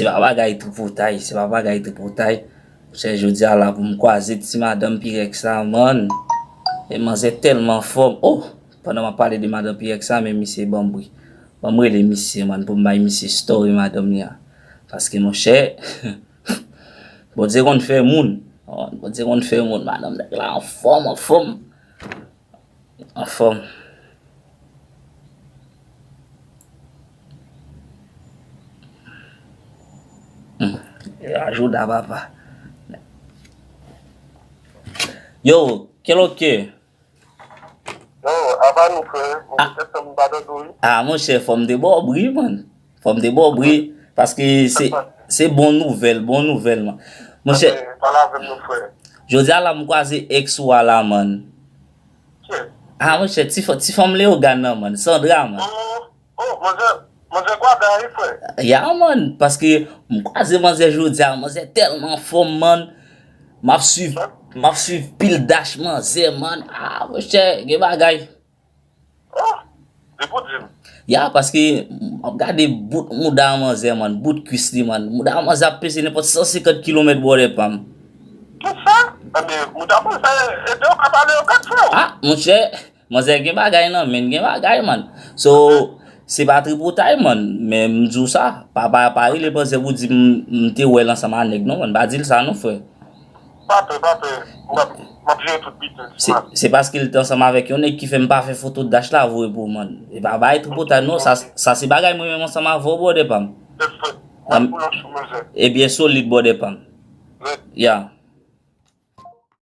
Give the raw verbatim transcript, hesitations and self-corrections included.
Se pa bagay tripotay, se pa bagay tripotay. Monchè, jodi a la pou m kwaze ti madanm Pirèks sa, man. E manzè tèlman anfòm. Oh! Pandan m ap pale de madanm Pirèks sa, men misye ban m bri. Ban m rele misye, man, pou m bay misye story madanm li a. Paske, monchè, Bondye konn fè moun. Bondye konn fè moun. Madanm nèg la anfòm, anfòm. Anfòm. Hmm. Ajouda, papa. Yo, kèlòke? Yo, apa nou, frè? Mwen Ah. Te sanm pa tande w, wi. Ah, monchè, fò m te ba w bri, man. Fò m te ba w bri, paske se, se bon nouvèl, bon nouvèl, man. Monchè, Pale avè m non, frè. Jodi a la, m kwaze ex ou a la, man. Ki? Ah, monchè, ti fa-, ti fanm Leyogàn nan, man. Sandra, man. Oh, oh, manzè, manzè gwaga, wi, frè. Ya, man, paske m kwaze manzè jodi a, manzè tèlman anfòm, man. M ap swiv, m ap swiv pil dash manzè, man. Ah, monchè, gen bagay. Oh, depi w di m. Ya, paske m ap gade bout mouda manzè, man, bout kwis li, man. Mouda manzè ap peze nenpòt san senkant kilomèt, brother pa m. Kisa? Ebyen, mouda manzè, ede w ka pale yo kat frè w. Ah, monchè, manzè gen bagay nan men, gen bagay, man. So, se pa tripotay, man, men m di w sa, pa, pa, pa rele manzè pou di m, m te wè l ansanm a nèg, non, man. Pa di l sa, non, frè. Pa pè, pa pè. M ap, m ap jere tout biten. Se, se paske l te ansanm avèk yon nèg ki fè m pa fè foto dash la voye pou ou, man. E pa bagay tripotay, non. Sa, sa se bagay mwen menm ansanm avè w, brother pa m. Respè. M ap pou yon chou manzè. Ebyen solid, brother pa m. Red. Ya.